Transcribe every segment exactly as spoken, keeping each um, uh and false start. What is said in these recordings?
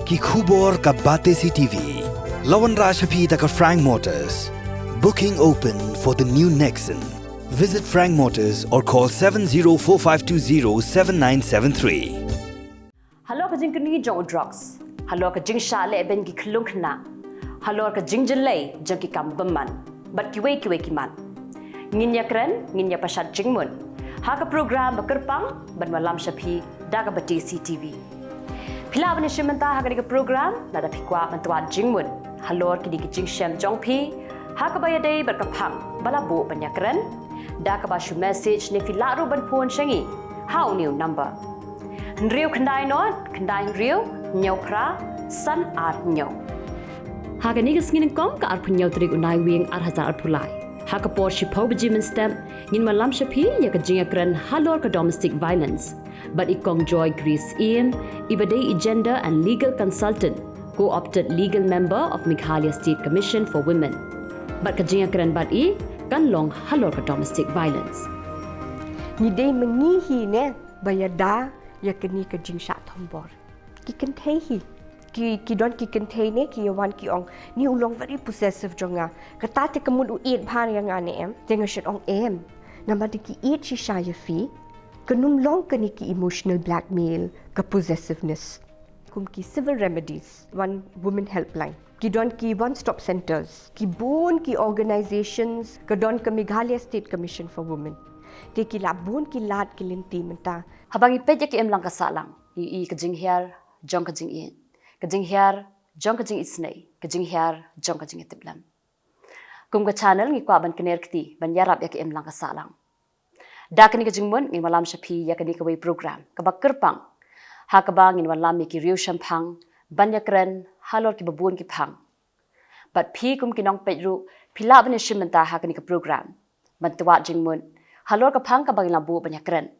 Ki khubor ka Batesi T V. La wanrah sha phi da ka Frank Motors. Booking open for the new Nexon. Visit Frank Motors or call seven zero four five two zero seven nine seven three. Halor ka jingkyrni jong u drugs, halor ka jingshah lehbein ki khyllung khynnah, halor ka jingjyllei jong ki kam bymman bad kiwei kiwei ki mat, ngin ïakren, ngin ïapashat jingmut ha ka program ba kyrpang ban wallam sha phi da ka Batesi T V. Phi lah ban ïashim bynta ha kane ka program lada phi kwah ban twad jingmut halor kine ki jingshem jong phi ha kaba ïadei bad ka phang ba la buh ban ïakren, da kaba shu message ne phi lah ruh ban phone sha ngi ha une u number: hynriew khyndai nod khyndai hynriew hynñiew phra san ar hynñiew. Ha kane ka sngi nyngkong, ka arphew hynñiew tarik u Naiwieng ar hajar arphew lai, ha ka por shiphew baje mynstep, ngin wallam sha phi ïa ka jingïakren halor ka domestic violence bad i Kong Joy Grace Syiem, iba dei i Gender and Legal Consultant, Co-opted Legal Member of Meghalaya State Commission for Women. Bad ka jingïakren bad i kan long halor ka domestic violence. Ngi dei ma ngi hi ne ba ïada ïa kane ka jingshah thombor. Ki kynthei hi, ki, ki don ki kynthei ne ki ïawan ki ong, ni u long very possessive jong nga. Kata te ka mut u ïeit bha ïa nga ne em? Te nga shet ong em. Namar da ki ïeit shisha ïa phi, kan ym long kane ki emotional blackmail, ka possessiveness. Kum ki civil remedies, one women helpline, ki don ki one stop centers, ki bun ki organizations, ka don ka Meghalaya State Commission for Women. Te ki la bun ki lad ki lynti mynta. Haba ngi peit ïa ka imlang ka sahlang, ngi i ka jinghiar jong ka jingïeit, ka jinghiar jong ka jingisynei, ka jinghiar jong ka jingïatiplem. Kum ka channel, ngi kwah ban kner kti ban ïarap ïa ka imlang ka sahlang. Da kane ka jingmut, ngin wallam sha phi ïa kane kawei program kaba kyrpang, ha kaba ngin wallam ïa ki riew shemphang ban ïakren halor kiba bun ki phang. Bad phi kum ki nongpeit ruh, phi lah ban ïashim bynta ha kane ka program ban twad jingmut halor ka phang kaba ngin la buh ban ïakren,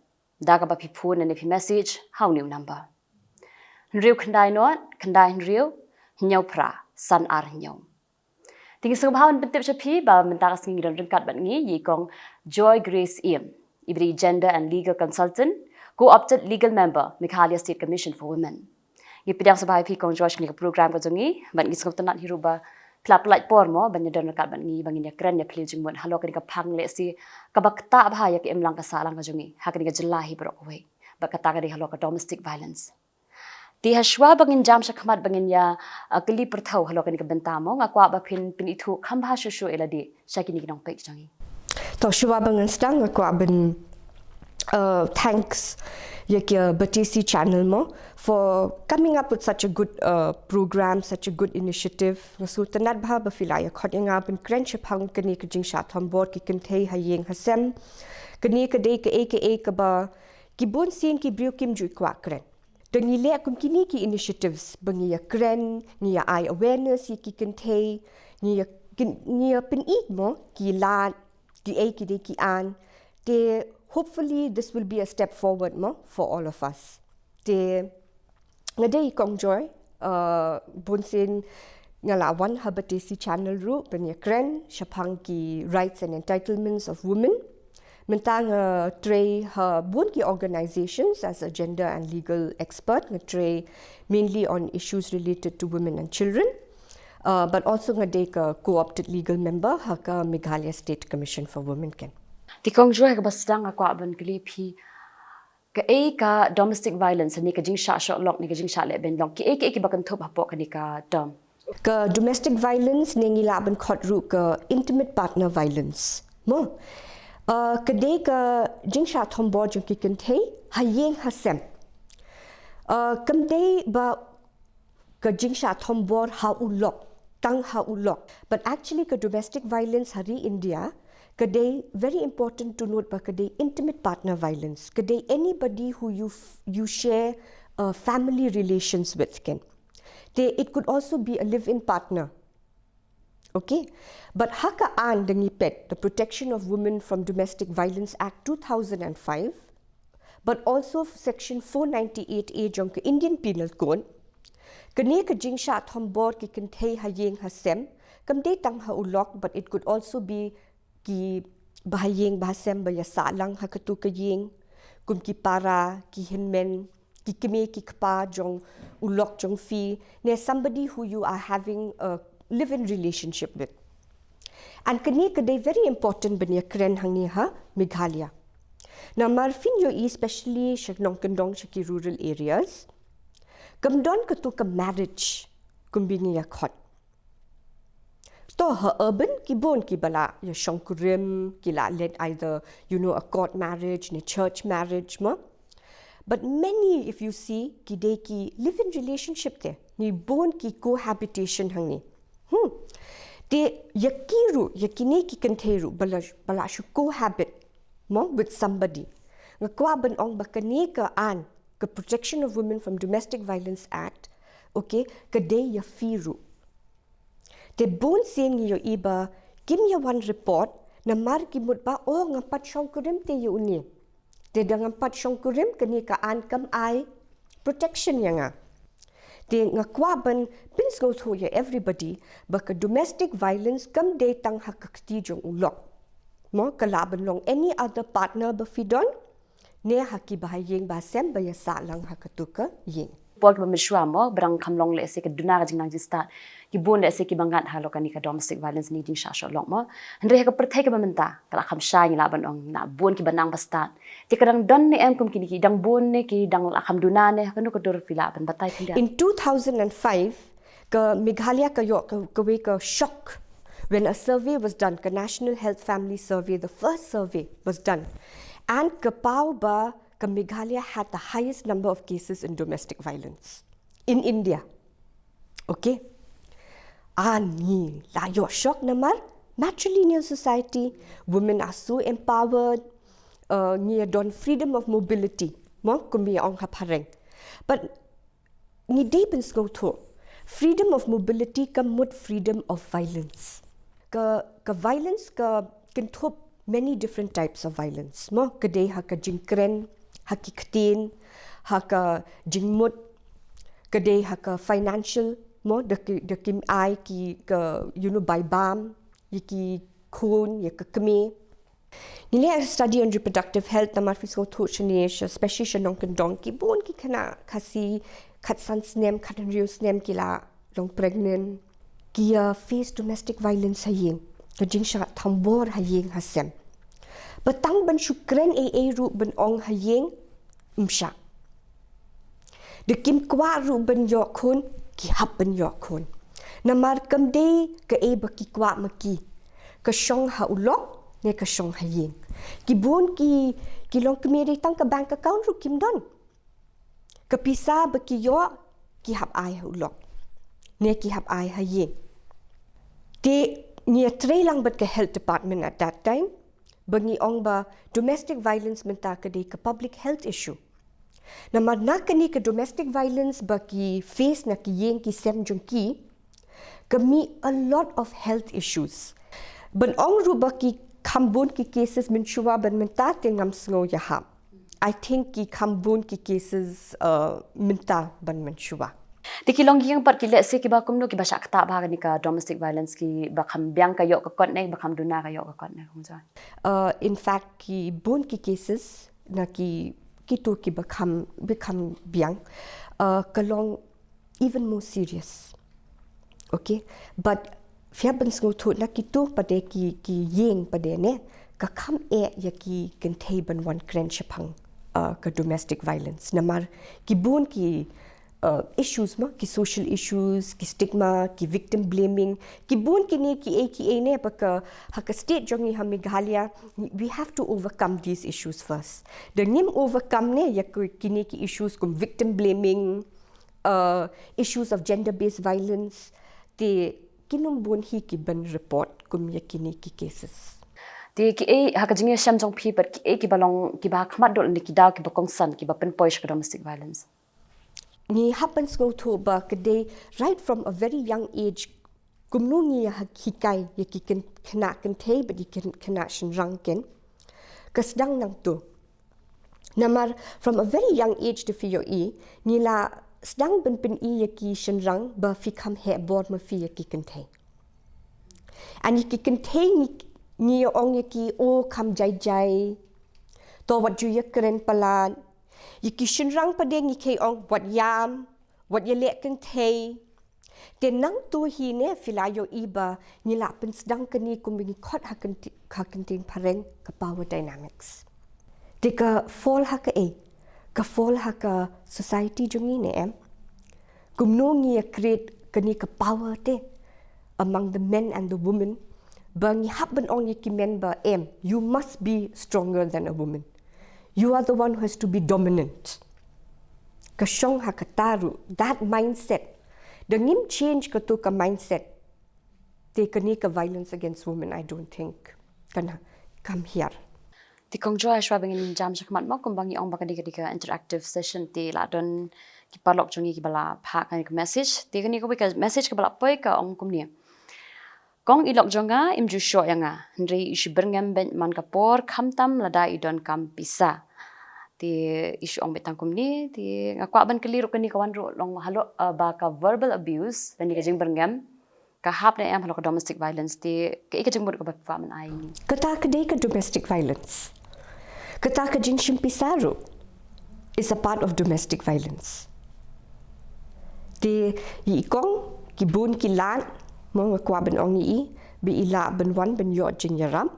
da kaba phi phone ne phi message ha une u number: hynriew khyndai nod khyndai hynriew hynñiew phra san ar hynñiew. Te ngi sngewbha ban pyntip sha phi ba mynta ka sngi ngi don ryngkat bad ngi ïa i Kong Joy Grace Syiem, iba dei Gender and Legal Consultant, Co-opted Legal Member, Meghalaya State Commission for Women. Ngi pdiang sngewbha ïa phi Kong Joy sha kane ka program ka jong ngi, bad ngi sngewtynnat hi ruh ba phi la pyllait por mo ban ïadon ryngkat bad ngi ba ngin ïakren ïaphylliew jingmut halor kane ka phang lehse kaba ktah bha ïa ka imlang ka sahlang ka jong ngi ha kane ka jylla hi baroh kawei. Bad kata ka dei halor ka domestic violence. Te hashwa ba ngin jam shakhmat ba ngin ïa, uh, kylli pyrthew halor kane ka bynta mo, nga kwah ba phin pynithuh kham bha shuh shuh ïa lade sha kine ki nongpeit jong ngi. To, shuwa ba ngan sdang, nga kwah ban, uh, thanks ïa ka Batesi channel mo for coming up with such a good, uh, program, such a good initiative. Nga sngewtynnat bha ba phi la ïa khot ïa nga ban kren shaphang kane ka jingshah thombor ki kynthei ha ïing ha sem. Kane ka dei kaei kaei kaba ki bun sien ki briew kim ju kwah kren. Da ngi leh kum kine ki initiatives ba ngi ïa kren, ngi ïa ai awareness ïa ki kynthei, ngi ïa kin, ngi ïa pynïaid mo ki lad, kiei ki dei ki aiñ. Te hopefully this will be a step forward mo for all of us. Te nga dei i Kong Joy, uh, bun sien nga la wan ha Batesi channel ruh ban ïa kren shaphang ki rights and entitlements of women. Mynta nga trei ha bun ki organizations as a gender and legal expert, nga trei mainly on issues related to women and children. Uh, but also nga dei ka co-opted legal member ha ka Meghalaya State Commission for Women ken. Te Kong Joy, ha kaba sdang nga kwah ban kylli phi, kaei ka domestic violence ne ka jingshah shoh lok ne ka jingshah lehbein long, kiei kiei kiba kynthup hapoh kane ka term? Ka domestic violence ne ngi lah ban khot ruh ka intimate partner violence mo. Uh, ka dei ka jingshah thombor jong ki kynthei ha ïing ha sem. Uh, kam dei ba ka jingshah thombor ha u lok, tang ha u lok. But actually ka domestic violence ha ri India ka dei, very important to note, ba ka dei intimate partner violence. Ka dei anybody who you f-, you share, uh, family relations with ken. Te it could also be a live-in partner. Okay? But ha ka aiñ da ngi peit, the Protection of Women from Domestic Violence Act two thousand and five, but also section four ninety-eight A jong ka Indian Penal Code, kane ka jingshah thombor ki kynthei ha ïing ha sem kam dei tang ha u lok, but it could also be ki ba ha ïing ba ha sem ba ïa sah lang ha katu ka ïing, kum ki para, ki hynmen, ki kmie ki kpa jong u lok jong phi, ne somebody who you are having a live-in relationship with. And kane ka dei very important ban ïa kren hangne ha Meghalaya. Namar phin ïohi especially sha nongkyndong sha ki rural areas, kam don katu ka marriage kumba ngi ïa khot. To ha urban ki bun kiba la ïa shongkurim, ki la leit either, you know, a court marriage ne church marriage mo. But many, if you see, ki dei ki live-in relationship te. Ngi bun ki cohabitation hangne. Hmm. Te ïa ki ruh, ïa kine ki kynthei ruh ba la, ba la shu cohabit mo with somebody. Nga kwah ban ong ba kane ka aiñ, ka Protection of Women from Domestic Violence Act, okay, ka dei ïa phi ruh. Te bun sien ngi ïohi ba kim ïa wan report namar ki mut ba, oh, ngam pat shongkurim te ïa une. Te da ngam pat shongkurim, kane ka aiñ kam ai protection ïa nga. Te nga kwah ban pynsngewthuh ïa everybody ba ka domestic violence kam dei tang ha ka kti jong u lok mo, ka lah ban long any other partner ba phi don, ne ha kiba ha ïing ba sem ba ïa sah lang ha katu ka ïing. Por kiba mynshuwa mo, ba dang kham long lehse ka duna ka jingnang jingstad, ki bun lehse kiba ngat halor kane ka domestic violence ne jingshah shoh lok mo. Hynrei ha ka pyrthei kaba mynta ka la kham shai, ngi lah ban ong, na bun kiba nang ba stad. Te ka dang don ne em kum kine, ki dang bun ne ki dang la kham duna ne, ha kano ka dur phi lah ban batai khyndiat? In two thousand and five, ka Meghalaya ka ïoh ka, kawei ka shock when a survey was done, ka National Health Family Survey, the first survey was done. And ka paw ba ka Meghalaya had the highest number of cases in domestic violence in India. Okay? Ani la ïoh shock namar matrilineal society, women are so empowered, uh, ngi don freedom of mobility mo, kumba ong ha phareng. But ngi dei ban sngewthuh, freedom of mobility kam mut freedom of violence. Ka, ka violence ka kynthup many different types of violence mo, ka dei ha ka jingkren, ha ki ktien, ha ka jingmut, ka dei ha ka financial mo, da ki, da kim ai ki ka, you know, bai bam ïa ki khun, ïa ka kmie. Ngi leh study on reproductive health namar phi sngewthuh shane, especially sha nongkyndong, ki bun ki khynnah Khasi khatsan snem, khathynriew snem ki la long pregnant, ki ïa face domestic violence ha ïing, ka jingshah thombor ha ïing ha sem. Ba tang ban shu kren ei ei ruh ban ong ha ïing, ym shah. Da kim kwah ruh ban ïoh khun, ki hap ban ïoh khun. Namar kam dei kaei ba ki kwah ma ki, ka shong ha u lok ne ka shong ha ïing. Ki bun ki, ki longkmie dei tang ka bank account ruh kim don. Ka pisa ba ki ïoh, ki hap ai ha u lok ne ki hap ai ha ïing. Te ngi ïatrei lang bad ka health department at that time ba ngi ong ba domestic violence mynta ka dei ka public health issue. Namar na kane ka domestic violence ba ki face na ki ïing ki sem jong ki, ka mih a lot of health issues. Ban ong ruh ba ki kham bun ki cases mynshuwa bad mynta te ngam sngew ïahap. I think ki kham bun ki cases, uh, mynta bad mynshuwa. Te ki longïing pat ki lehse kiba kumno, kiba shah ktah bha ha kane ka domestic violence, kiba kham biang ka ïoh ka kot ne ba kham duna ka ïoh ka kot ne, kumno? Uh, in fact ki bun ki cases na ki, kitu kiba kham, ba kham biang, uh, ka long even more serious. Okay? But phi hap ban sngewthuh na kitu pat de ki, ki ïing pat de ne, ka kham eh ïa ki kynthei ban wan kren shaphang, uh, ka domestic violence. Namar ki bun ki, uh, issues mo, ki social issues, ki stigma, ki victim blaming, ki bun kine kiei kiei ne, ba ka, ha ka state jong ngi ha Meghalaya, we have to overcome these issues first. Da ngim overcome ne ïa ki, kine ki issues kum victim blaming, uh, issues of gender based violence, te kin ym bun hi ki ban report kum ïa kine ki cases. Te kiei ha ka jingïashem jong phi pat, kiei kiba long, kiba ha khmat dol ne ki daw kiba kongsan kiba pynpoi sha ka domestic violence? Ngi hap ban sngewthuh ba ka dei right from a very young age, kumno ngi ïa ha-, hikai ïa ki kyn-, khynnah kynthei bad ki kyn-, khynnah shynrang kin, ka sdang nangtu. Namar from a very young age te phi ïohi, ngi la sdang ban pyni ïa ki shynrang ba phi kham heh bor ma phi ïa ki kynthei. And ïa ki kynthei ngi, ngi ïa ong ïa ki, o kham jai jai, to wat ju ïa kren palat. Ïa ki shynrang pat de ngi khie ong wat ïam, wat ïaleh kynthei. Te nangta hi ne phi la ïohi ba ngi la pynsdang kane kumba ngi khot ha kynti-, ha ktien phareng ka power dynamics. Te ka fall ha kaei? Ka fall ha ka society jong ngi ne em? Kumno ngi ïa create kane ka power te among the men and the women, ba ngi hap ban ong ïa ki men ba em, you must be stronger than a woman. You are the one who has to be dominant. Ka shong ha kata ruh, that mindset. Da ngim change kato ka mindset, te kane ka violence against women, I don't think kan ha-, kam hiar. Te Kong Joy, shuwa ba ngin jam shakhmat mo, kumba ngi ong ba kane ka dei ka interactive session, te la don ki paralok jong ngi kiba la phah kane ka message. Te kane kawei ka message kaba la poi ka ong kumne: Kong, i lok jong nga im ju shoh ïa nga, hynrei i shu byrngem beit man ka por, khamtam lada i donkam pisa. Te i shu ong beit tang kumne, te nga kwah ban kylli ruh, kane ka wan ruh long halor, uh, ba ka verbal abuse lane ka jingbyrngem ka hap ne em halor ka domestic violence, te kaei ka jingmut kaba phi kwah ban ai? Kata ka dei ka domestic violence. Kata ka jingshim pisa ruh is a part of domestic violence. Te i kong, ki bun ki lad mo, nga kwah ban ong ïa i ba i lah ban wan ban ïoh jingïarap.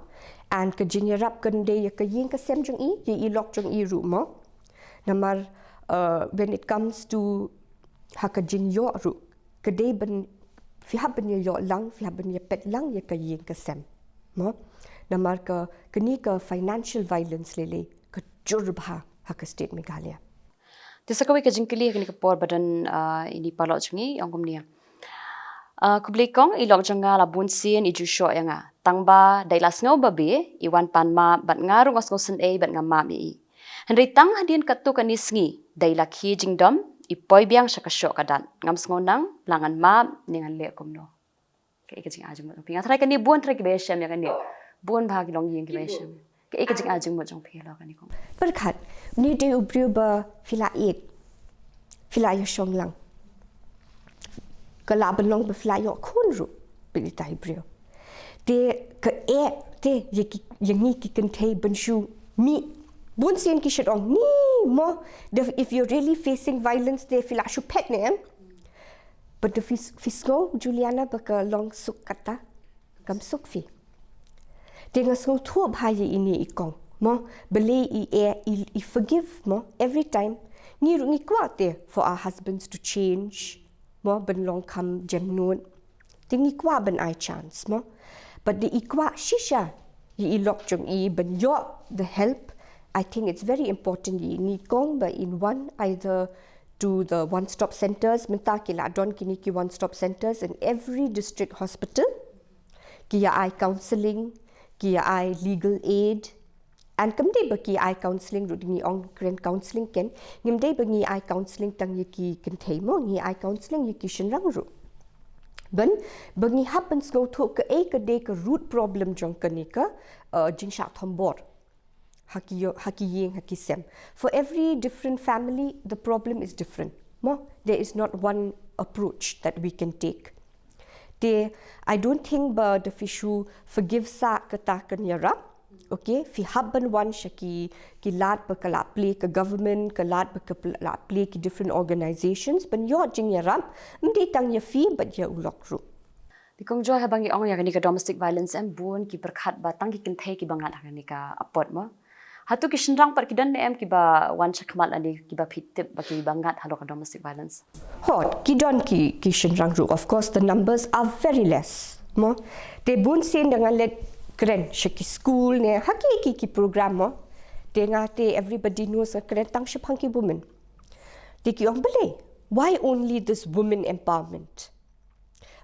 And ka jingïarap kan dei ïa ka ïing ka sem jong i, ïa i lok jong i ruh mo. Namar, uh, when it comes to ha ka jingïoh ruh, ka dei ban, phi hap ban ïa ïoh lang, phi hap ban ïa peit lang ïa ka ïing ka sem mo. Namar ka, kane ka financial violence lei lei ka jur bha ha ka state Meghalaya. Te sa kawei ka jingkylli ha kane ka por ba don, ah, ine i paralok jong ngi, ong kumne: Ah, khublei Kong, i lok jong nga la bun sien i ju shoh ïa nga. Tang ba dei la sngew ba bha, i wan pan map, bad nga ruh nga sngewsynei bad nga map ïa i. Hynrei tang hadien katto katne sngi, dei la khie jingdom, i poi biang sha ka shoh ka dat. Ngam sngew nang la ngan map ne ngan leh kumno. Kaei ka jingai jingmut jong phi? Nga tharai kane bun tharai kiba ïashem ïa kane. Bun bha ki longïing kiba ïashem. Kaei ka jingai jingmut jong phi halor kane, Kong? Pyrkhat, une dei u briew ba phi la ïeit, phi la ïashong lang. Ka lah ban long ba phi la ïoh khun ruh bad ita i briew. Te kaei te ïa ki, ïa ngi ki kynthei ban shu mih? Bun sien ki shait ong, ni mo, the, if you're really facing violence, te phi lah shu phet ne em? But the, phi, phi sngew, Juliana, ba ka long suk kata? Kam suk phi. Te nga sngewthuh bha ïa ine i kong mo, balei i, i, i forgive mo every time. Ngi ruh ngi kwah te for our husbands to change mo, ban long kham jemnud. Te ngi kwah ban ai chance mo. But dei i kwah shisha ïa i lok jong i ban ïoh the help. I think it's very important ïa ine i kong ba in wan either to the one stop centers, mynta ki la don kine ki one stop centers in every district hospital. Ki ïa ai counselling, ki ïa ai legal aid. And kam dei ba ki ai counselling ruh, ngi ong kren counselling, ken, ngim dei ba ngi ai counselling tang ïa ki kynthei mo, ngi ai counselling ïa ki shynrang ruh. Ban, ba ngi hap ban sngewthuh kaei ka dei ka root problem jong kane ka, uh, jingshah thombor ha ki ïo-, ha ki ïing, ha ki sem. For every different family, the problem is different mo. There is not one approach that we can take. Te, I don't think ba da phi shu forgive sah kata kan ïarap. Okay, phi hap ban wan sha ki, ki lad ba ka la plie ka government, ka lad ba ka pl-, la plie ki different organizations ban ïoh jingïarap, ym dei tang ïa phi bad ïa u lok ruh. Te Kong Joy, haba ngi ong ïa kane ka domestic violence, em bun ki pyrkhat ba tang ki kynthei kiba ngat ha kane ka apot mo. Hato ki shynrang pat ki don ne em kiba wan shakhmat lane kiba phi tip ba kiba ngat halor ka domestic violence? Hooid, ki don ki, ki shynrang ruh. Of course, the numbers are very less mo. Te bun sien da nga leit kren sha ki school ne ha ki, ki, ki program mo, te nga te everybody knows nga kren tang shaphang ki women. Te ki ong, balei, why only this women empowerment?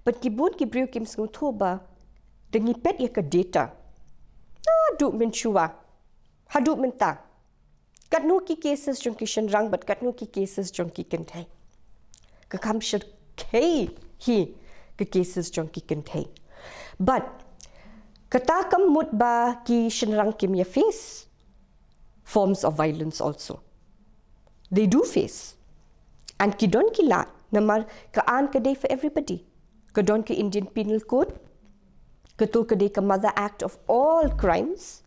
But ki bun ki briew kim sngewthuh ba da ngi peit ïa ka data, haduh mynshuwa, haduh mynta, katno ki cases jong ki shynrang bad katno ki cases jong ki kynthei? Ka kham shyrkhei hi ka cases jong ki kynthei. But kata kam mut ba ki shynrang kim ïa face forms of violence also. They do face. And ki don ki lad, namar ka aiñ ka dei for everybody. Ka don ka Indian Penal Code, kato ka dei ka mother act of all crimes.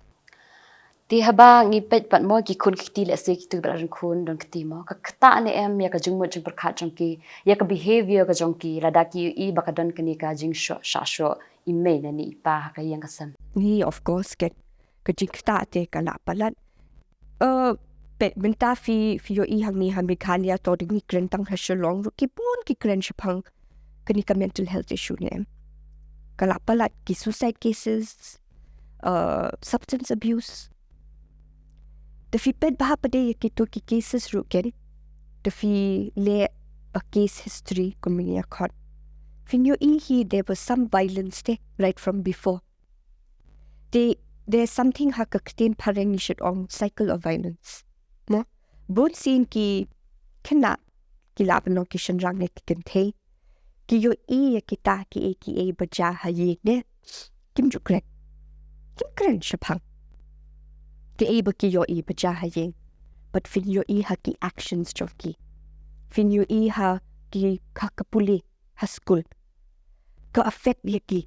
Te haba ngi peit pat mo ki khun ki kti, lehse kitu ba la don khun don kti mo, ka ktah ne em ïa ka jingmut jingpyrkhat jong ki, ïa ka behavior ka jong ki, lada ki ïohi ba ka don kane ka jingshoh shah shoh i mei ne i pa ha ka ïing ka sem? Ngi, of course, ka, ka jingktah te ka la palat. Uh, peit mynta phi, phi ïohi hangne ha Meghalaya, to dei ngi kren tang ha Shillong ruh, ki bun ki kren shaphang kane ka mental health issue ne em. Ka la palat ki suicide cases, uh, substance abuse. Da phi peit bha pat de ïa kitu ki cases ruh ken, da phi leh a case history kumne ïa khot, phin ïohi hi there was some violence te right from before. Te, there's something ha ka ktien phareng ngi shait ong cycle of violence. Mo, bun sien ki khynnah, ki lah ban long ki shynrang ne ki kynthei, ki ïohi ïa kita kiei kiei ba jia ha ïing ne, kim ju kren. Kim kren shaphang kiei ba ki ïohi ba jia ha ïing. But phin ïohi ha ki actions jong ki. Phin ïohi ha ki, ha ka pule, ha skul, ka affect ïa ki.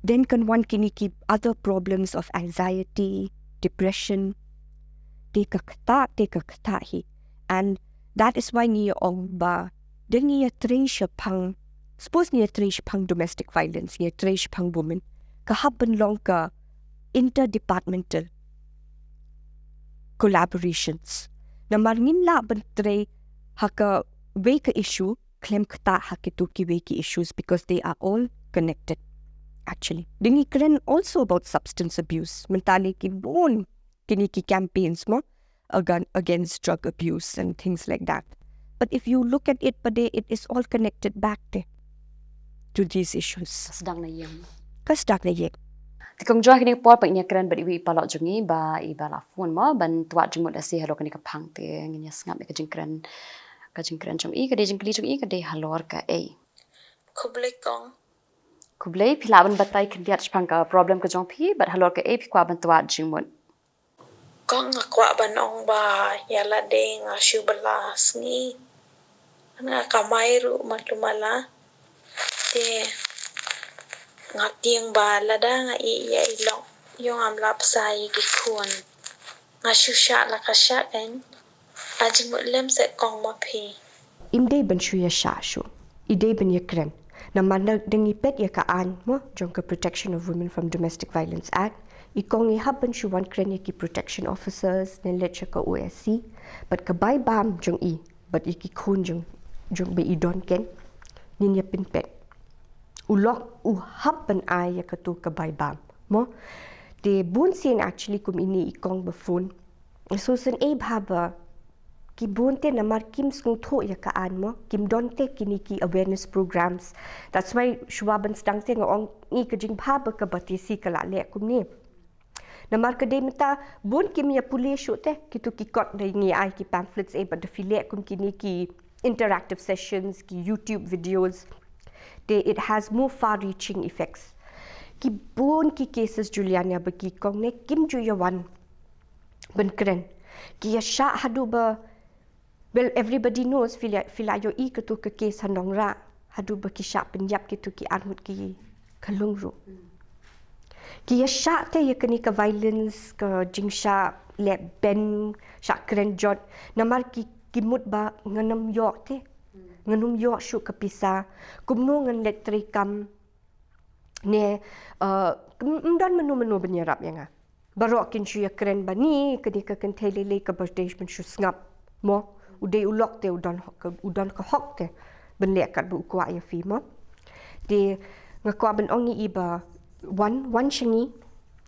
Then kan wan kine ki other problems of anxiety, depression. Te ka ktah, te ka ktah hi. And that is why ngi ong ba, da ngi ïatrei shaphang, suppose ngi ïatrei shaphang domestic violence, ngi ïatrei shaphang women, ka hap ban long ka interdepartmental collaborations. Namar ngim lah ban trei ha kawei ka issue khlem ktah ha kitu kiwei ki issues, because they are all connected, actually. Da ngi kren also about substance abuse. Mynta lei ki bun kine ki campaigns mo, agan-, against drug abuse and things like that. But if you look at it, pat de, it is all connected back te to these issues. Ka sdang na ïing. Ka sdang na ïing. Te kumjuh kine ki por pat ngin ïakren bad iwei i paralok jong ngi ba, i ba la phone mo, ban twad jingmut ïa shi halor kane ka phang, te ngin ïa sngap ïa ka jingkren, ka jingkren jong i, ka dei jingkylli jong i, ka dei halor kaei. Khublei kong. Khublei, phi lah ban batai khyndiat shaphang ka problem ka jong phi, bad halor kaei phi kwah ban twad jingmut? Kong, nga kwah ban ong ba ïa lade nga shu bylla sngi. Nga kamai ruh matlu mala. Te nga tieng ba lada nga ïeh ïa i lok, ïoh ngam lap sa ïa ki khun. Nga shu shah la ka shah kan. Ai jingmut lem seh kong ma phi. Im dei ban shu ïa shah shuh. I dei ban ïa kren. Namar da ngi peit ïa ka aiñ mo jong ka Protection of Women from Domestic Violence Act, i kong i hap ban shu wan kren ïa ki protection officers ne leit sha ka O S C. Bad ka bai bam jong i, bad ïa ki khun jong, jong ba i don ken, ngin ïa pynpeit. U lok u hap ban ai ïa katu ka bai bam mo. Te bun sien actually kum ine i kong ba phone, so sien ei bha ba ki bun te namar kim sngewthuh ïa ka aiñ mo, kim don te kine ki awareness programs. That's why shuwa ban sdang te nga ong ngi ka jingbha ba ka B T C ka la leh kumne. Namar ka dei mynta bun kim ïa pule shuh te kitu ki kot, da ngi ai ki pamphlets eh, bad da phi leh kum kine ki interactive sessions, ki YouTube videos, te it has more far reaching effects. Ki bun ki cases Juliana ba ki kong ne kim ju ïa wan ban kren. Ki ïa shah haduh ba, well, everybody knows, phi la, phi la ïohi katu ka case ha Nongrah, haduh ba ki shah pynïap kitu ki arngut ki khyllung ruh. Ki ïa shah te ïa kane ka violence, ka jingshah leh beiñ, shah kren jot, namar ki, ki mut ba ngan ym ïoh te, ngan ym ïoh shuh ka pisa, kumno ngan leit trei kam, ne, uh, ym, ym don mano mano ban ïarap ïa nga. Baroh kin shu ïa kren ba ni ka dei ka kynthei lei lei kaba dei ban shu sngap mo. U dei u lok te u don hok, u don ka hok te ban leh kat ba u kwah ïa phi mo. Te nga kwah ban ong ïa i ba wan, wan sha ngi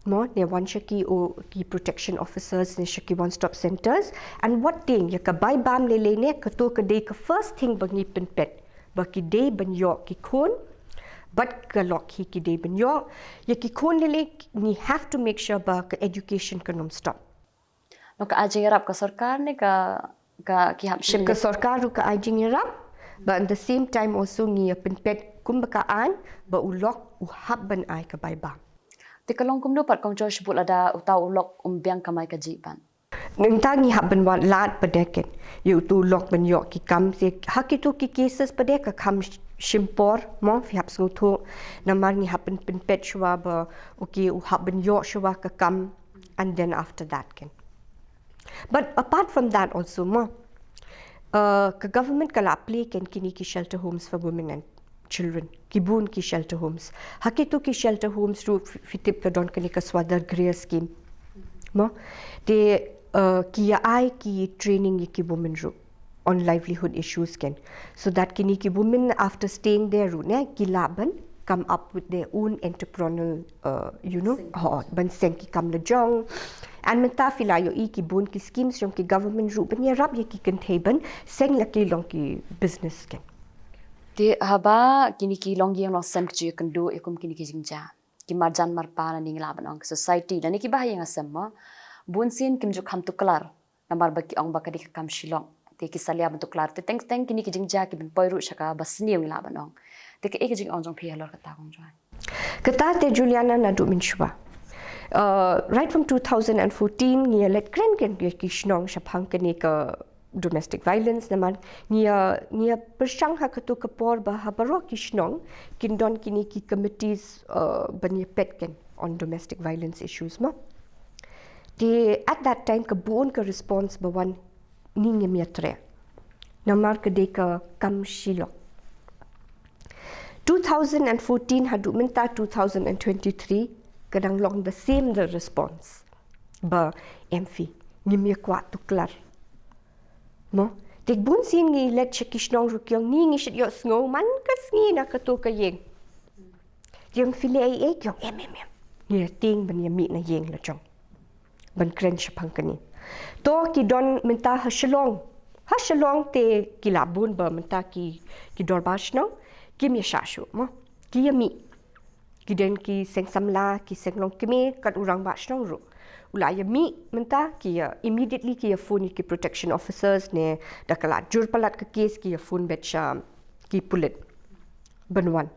mo, ne wan sha ki, o, ki protection officers ne sha ki one stop centers. And wat tieng ïa ka bai bam lei lei ne kato ka dei ka first thing ba ngi pynpeit. Ba ki dei ban ïoh ki khun, bad ka lok hi ki dei ban ïoh. Ïa ki khun lei lei ngi have to make sure ba ka education kan ym stop. Nong ka ai jingïarap ka sorkar ne ka, ka ki hap shim? Ka sorkar ruh ka ai jingïarap, but at the same time also ngi ïa pynpeit kumba ka aiñ ba u lok u hap ban ai ka bai bam. Te ka long kumno pat kong Joyce, bad lada uta u lok um biang kamai kajih pat? Nangta ngi hap ban wad lad pat de ken ïa utu u lok ban ïoh ki kam. Te ha kitu ki cases pat de ka kham sh-, shim por mo, phi hap sngewthuh. Namar ngi hap ban pynpeit shuwa ba, okay, u hap ban ïoh shuwa ka kam. And then after that ken. But apart from that also, mo, uh, ka government ka la plie ken kine ki shelter homes for women and children, ki bun ki shelter homes. Ha kito ki shelter homes ruh, f-, phi tip ka don kane ka Swadhargriha scheme, mo, te, uh, ki ïa ai ki training ïa ki women ruh on livelihood issues ken, so that kine ki women, after staying there ruh, ne, ki lah ban come up with their own entrepreneurial, uh, you know, ho, ban seng ki kam la jong. And mynta phi la ïohi ki bun ki schemes jong ki government ruh ban ïarap ïa ki kynthei ban seng la ki long ki business ken. Te haba kine ki longïing longsem ki ju ïakynduh ïa kum kine ki jingjia, ki marjan marpa, lane ngi lah ban ong ki society, lane kiba ha ïing ha sem, mo, bunsien kim ju kham tuklar namar ba ki ong ba ka dei ka kam shilok. Te ki salia ban tuklar. Te teng teng kine ki jingjia ki ban poi ruh sha kaba sniew, ngi lah ban ong. Te kaei ka jingong jong phi halor kata, kong Joan? Kata te, Juliana, naduh mynshuwa. Uh, right from two thousand and fourteen ngi ïa leit kren ken ïa ki shnong shaphang kane ka domestic violence, namar ngi ïa, ngi ïa pyrshang ha kato ka por ba ha baroh ki shnong kin don kine ki committees, uh, ban ïa peit ken on domestic violence issues, mo. Te at that time ka bun ka response ba wan, ngi ngim ïa treh namar ka dei ka kam shilok. Two thousand and fourteen haduh mynta two thousand and twenty-three, ka dang long the same the response ba, em phi, ngim ïa kwah tuklar, mo. Te bunsien ngi leit sha ki shnong ruh ki ong, ngi, ngi shait ïohsngew man ka sngi na kato ka ïing. Te ong, phi leh ei ei? Ki ong, em, em, em, ngi ïa tieng ban ïa mih na ïing la jong ban kren shaphang kane. To ki don mynta ha Shillong. Ha Shillong te ki la bun ba mynta ki, ki dorbar shnong kim ïa shah shuh, mo. Ki ïa mih. Ki don ki seng samla, ki seng longkmie, kat u rangbah shnong ruh u la ïa mih mynta. Ki ïa immediately ki ïa phone ïa ki protection officers, ne da ka la jur palat ka case ki ïa phone beit sha ki pulit ban wan.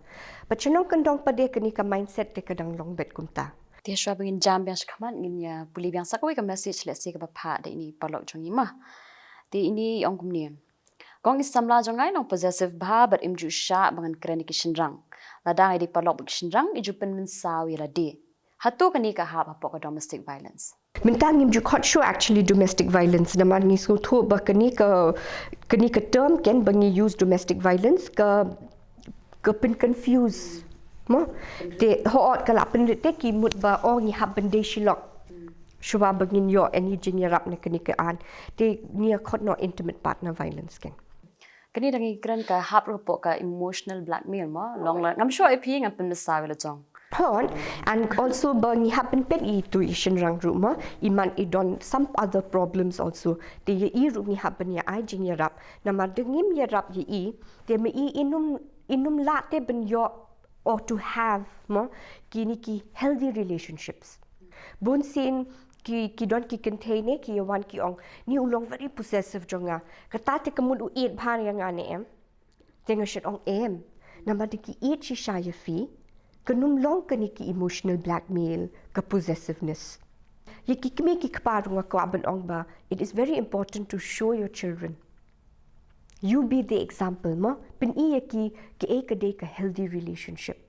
Bad sha nongkyndong pat de kane ka mindset te ka dang long beit kumta. Te shuwa ba ngin jam biang shakhmat, ngin ïa pule biang sa kawei ka message lehse kaba phah da ine i paralok jong ngi, mo. Te ine i ong kumne: Kong, i samla jong nga i long possessive bha bad im ju shah ba ngan kren ïa ki shynrang. Lada nga dei paralok bad ki shynrang, i ju pynmynsaw ïa lade. Hato kane ka hap hapoh ka domestic violence? Mynta ngim ju khot shuh actually domestic violence, namar ngi sngewthuh ba kane ka, kane ka term ken ba ngi use domestic violence ka, ka pynconfuse, mo. Te hooid ka la pynrit te ki mut ba, oh, ngi hap ban dei shilok shuwa ba ngin ïoh ïa kane ka jingïarap ne kane ka aiñ. Te ngi ïa khot noh intimate partner violence ken. Kane da ngi kren ka hap ruh hapoh ka emotional blackmail, mo. Long la ngam shuh ïa phi, ngan pynmynsaw ïa la jong. Hooid, and also ba ngi hap ban peit ïa itu i shynrang ruh, mo, i man i don some other problems also. Te ïa i ruh ngi hap ban ïa ai jingïarap. Namar da ngim ïarap ïa i, te ma i, i nym, i nym lah te ban ïoh or to have, mo, kine ki healthy relationships. Bunsien ki, ki don ki kynthei ne ki ïa wan ki ong, ne u long very possessive jong nga. Kata te ka mut u ïeit bha ïa nga ne em? Te nga shait ong em. Namar da ki ïeit shisha ïa phi, kan ym long kane ki emotional blackmail, ka possessiveness. Ïa ki kmie ki kpa ruh nga kwah ban ong ba, it is very important to show your children. You be the example, mo. Pyni ïa ki kaei ka dei ka healthy relationship.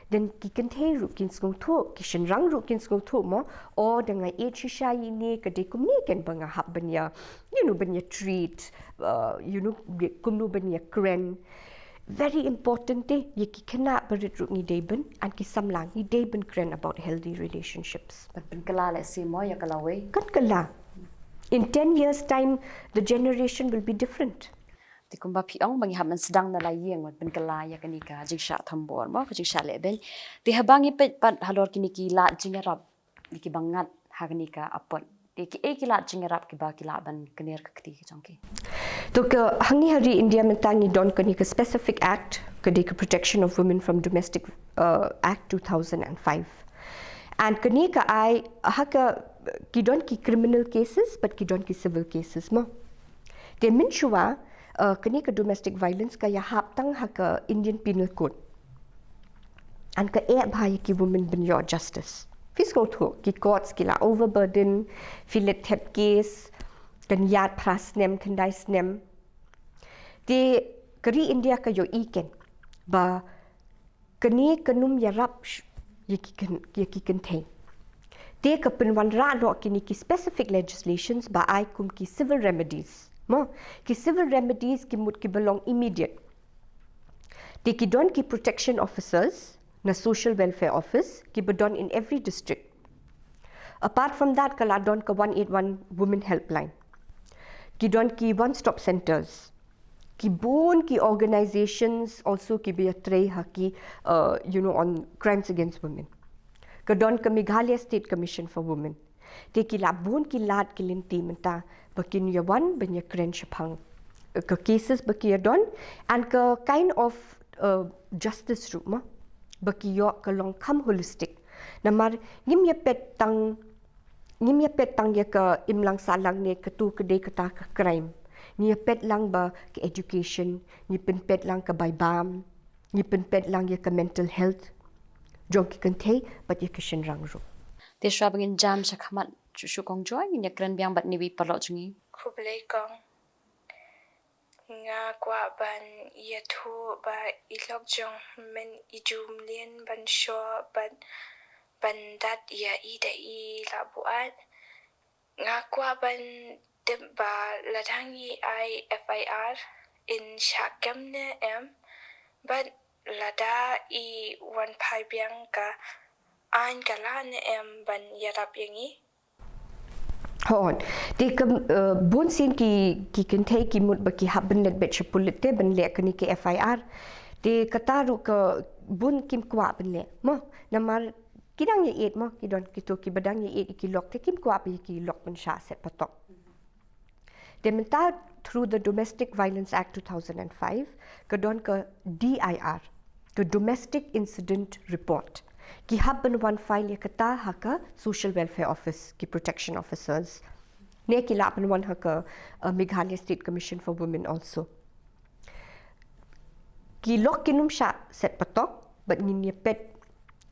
Then ki kynthei ruh kin sngewthuh, ki shynrang ruh kin sngewthuh, mo. Oh, da nga ïeit shisha ïa ine, ka dei kumne ken ba nga hap ban ïa, you know, ban ïa treat, uh, you know, kumno ban ïa kren. Very important te, ïa ki khynnah barit ruh ngi dei ban, and ki samla ngi dei ban kren about healthy relationships. Ban pynkylla lehse, mo, ïa ka lawei. Kan kylla. In ten years time, the generation will be different. Te kumba phi ong ba ngi hap ban sdang na la ïing ban pynkylla ïa kane ka jingshah thombor, mo, ka jingshah lehbeiñ. Te haba ngi peit pat halor kine ki lad jingïarap, ïa kiba ngat ha kane ka apot, te kiei ki lad jingïarap kiba ki lah ban kyner ka kti ka jong ki? To ka hangne ha ri India mynta ngi don kane ka specific act, ka dei ka Protection of Women from Domestic, uh, Act two thousand and five. And kane ka ai ha ka, ki don ki criminal cases bad ki don ki civil cases, mo. Te mynshuwa, uh, kane ka domestic violence ka ïahap tang ha ka Indian Penal Code. And ka eh bha ïa ki women ban ïoh justice. Phi sngewthuh, ki courts ki la overburden, phi leit thep case kan ïaid phra snem, khyndai snem. Te ka ri India ka ïohi ken ba kane kan ym ïarap sh-, ïa ki kyn-, ïa ki kynthei. Te ka pynwanrah noh kine ki specific legislations ba ai kum ki civil remedies. Mo, ki civil remedies ki mut ki ba long immediate. Te ki don ki protection officers na social welfare office ki ba don in every district. Apart from that, ka la don ka one eight one women helpline. Ki don ki one stop centers. Ki bun ki organizations also ki ba ïatrei ha ki, uh, you know, on crimes against women. Ka don ka Meghalaya State Commission for Women. Te ki la bun ki lad ki lynti mynta ba kin ïa wan ban ïakren shaphang ka cases ba ki ïa don, and ka kind of, uh, justice ruh mo ba ki ïoh ka long kham holistic. Namar ngim ïa peit tang, ngim ïa peit tang ïa ka imlang sahlang ne katu ka dei kata ka crime. Ngi ïa peit lang ba ka education, ngi pynpeit lang ka bai bam, ngi pynpeit lang ïa ka mental health jong ki kynthei bad ïa ki shynrang ruh. Te shuwa ba ngin jam shakhmat shuh shuh Kong Joy, ngin ïakren biang bad une uwei u paralok jong ngi. Khublei Kong. Nga kwah ban ïathuh ba i lok jong mynne i ju mlien ban shoh bad ban dat ïa i da i la buaid. Nga kwah ban tip ba lada ngi ai F I R, in shah kem ne em, bad lada i wan phai biang ka aiñ, ka lah ne em ban ïarap ïa ngi? Hooid. Te ka, eh, bun sien ki, ki kynthei ki mut ba ki hap ban leit beit sha pulit te ban leh kane ka F I R. Te kata ruh ka bun kim kwah ban leh mo. Namar ki dang ïaieit mo, ki don kito ki ba dang ïaieit ïa ki lok, te kim kwah ba ïa ki lok ban shah set patok. Te mynta through the Domestic Violence Act two thousand and five, ka don ka D I R, ka Domestic Incident Report. Ki hap ban wan file ïa kata ha ka Social Welfare Office, ki protection officers. Ne ki lah ban wan ha ka, uh, Meghalaya State Commission for Women also. Ki lok kin ym shah set patok, bad ngin ïa peit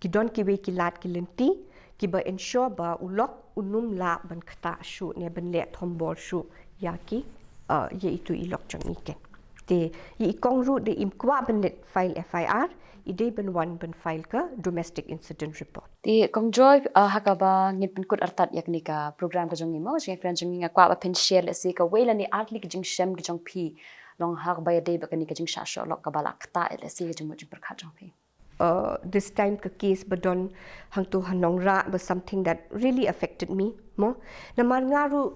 ki don kiwei ki lad ki lynti ki ba ensure ba u lok un ym lah ban ktah shuh ne ban leh thombor shuh ïa ki, uh, ïa itu i lok jong i ken. Te ïa i kong ruh de im kwah ban leit file F I R, i dei ban wan ban file ka Domestic Incident Report. Te Kong Joy, uh, ha kaba ngin pynkut artat ïa kane ka program ka jong ngi mo, jingïakren jong ngi, nga kwah ba phin share lehse kawei lane ar tylli ki jingshem ki jong phi, long ha kaba ïadei bad kane ka jingshah shoh lok kaba la ktah lehse ka jingmut jingpyrkhat jong phi. Uh, this time ka case ba don hangto ha Nongrah was something that really affected me mo. Namar nga ruh,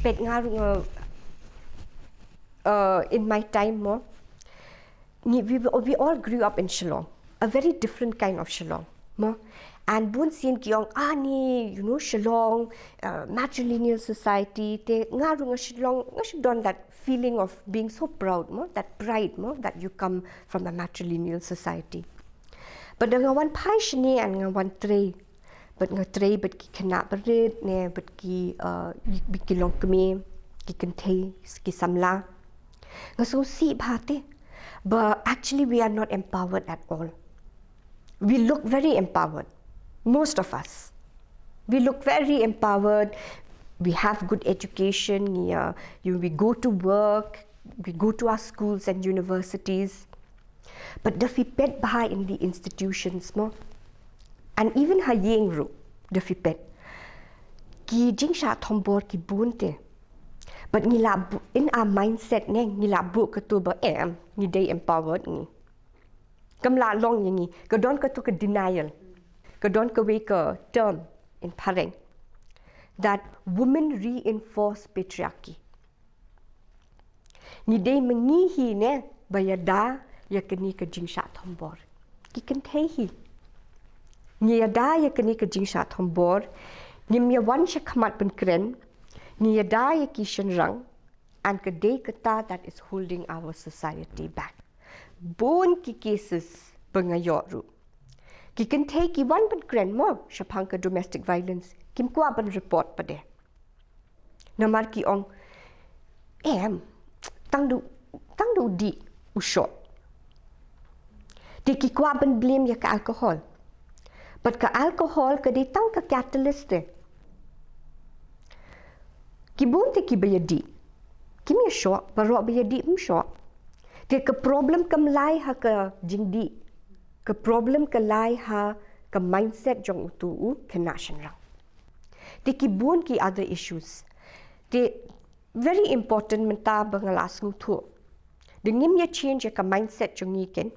peit nga ruh nga, uh, in my time mo, ngi, we, we all grew up in Shillong, a very different kind of Shillong mo. And bun sien ki ong, ah, ni, you know, Shillong, uh, matrilineal society, te nga ruh nga shu long, nga shu don that feeling of being so proud mo, that pride mo, that you come from a matrilineal society. But nga wan phai shane and nga wan trei, bad nga trei bad ki khynnah barit ne bad ki, uh, bad ki longkmie, ki kynthei, ki samla, nga sngewsih bha te. But actually we are not empowered at all. We look very empowered, most of us. We look very empowered. We have good education. Yeah, you, we go to work. We go to our schools and universities. But da phi peit bha in the institutions mo, and even ha ïing ruh, da phi peit, ki jingshah thombor ki bun te. But ngi la bu-, in our mindset ne, ngi la buh katu ba em, ngi dei empowered ngi. Kam lah long ïa ngi, ka don katu ka denial. Ka don kawei ka term in Phareng, that women reinforce patriarchy. Ngi dei ma ngi hi ne ba ïada ïa kane ka jingshah thombor. Ki kynthei hi. Ngi ïada ïa kane ka jingshah thombor. Ngim ïa wan shakhmat ban kren. Ngi ïada ïa ki shynrang. And ka dei kata that is holding our society back. Bun ki cases ba nga ïoh ruh, ki kynthei ki wan ban kren mo shaphang ka domestic violence, kim kwah ban report pat de. Namar ki ong, em, tang da u, tang da u dih u shoh. Te ki kwah ban blame ïa ka alcohol. But ka alcohol ka dei tang ka catalyst te. Ki bun te ki ba ïa dih, kim ïa shoh, baroh ba ïa dih ym shoh. Te ka problem kam lai ha ka jingdih. Ka problem ka lai ha ka mindset jong utu u khynnah shynrang. Te ki bun ki other issues. Te very important mynta ba nga la sngewthuh. Da ngim ïa change ïa ka mindset jong ngi ken,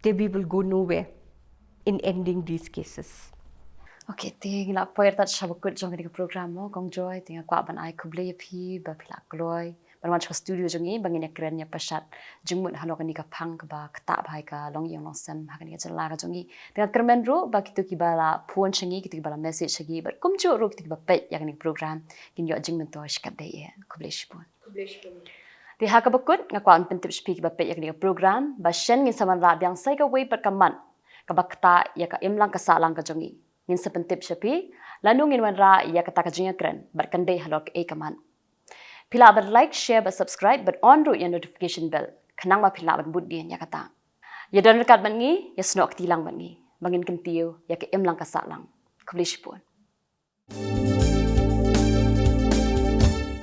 te we will go nowhere in ending these cases. Okay, te ngi la poi artat sha bakut jong kane ka program mo, Kong Joy, te nga kwah ban ai khublei ïa phi ba phi la kloi ban wan sha ka studio jong ngi ba ngin ïa kren ïa pyrshah jingmut halor kane ka phang kaba ktah bha ïa ka longïing longsem ha kane ka jylla ka jong ngi. Te nga kyrmen ruh ba kito kiba la phone sha ngi, kito kiba la message sha ngi, bad kumjuh ruh kito kiba peit ïa kane ka program kin ïoh jingmyntoi shikatdei eh. Khublei shibun. Te ha kaba kut nga kwah ban pyntip sha phi kiba peit ïa kane ka program ba shen ngin sa wanrah biang sa ïa kawei pat ka mat kaba ktah ïa ka imlang ka sahlang ka jong ngi. Ngin sa pyntip sha phi lano ngin wanrah ïa kata ka jingïakren bad kan dei halor kaei ka mat. Phi lah ban like, share bad subscribe bad on ruh ïa notification bell khnang ba phi lah ban bud dien ïa kata. Ïa don ryngkat bad ngi, ïa snoh kti lang bad ngi ba ngin kyntiew ïa ka imlang ka sahlang. Khublei shibun.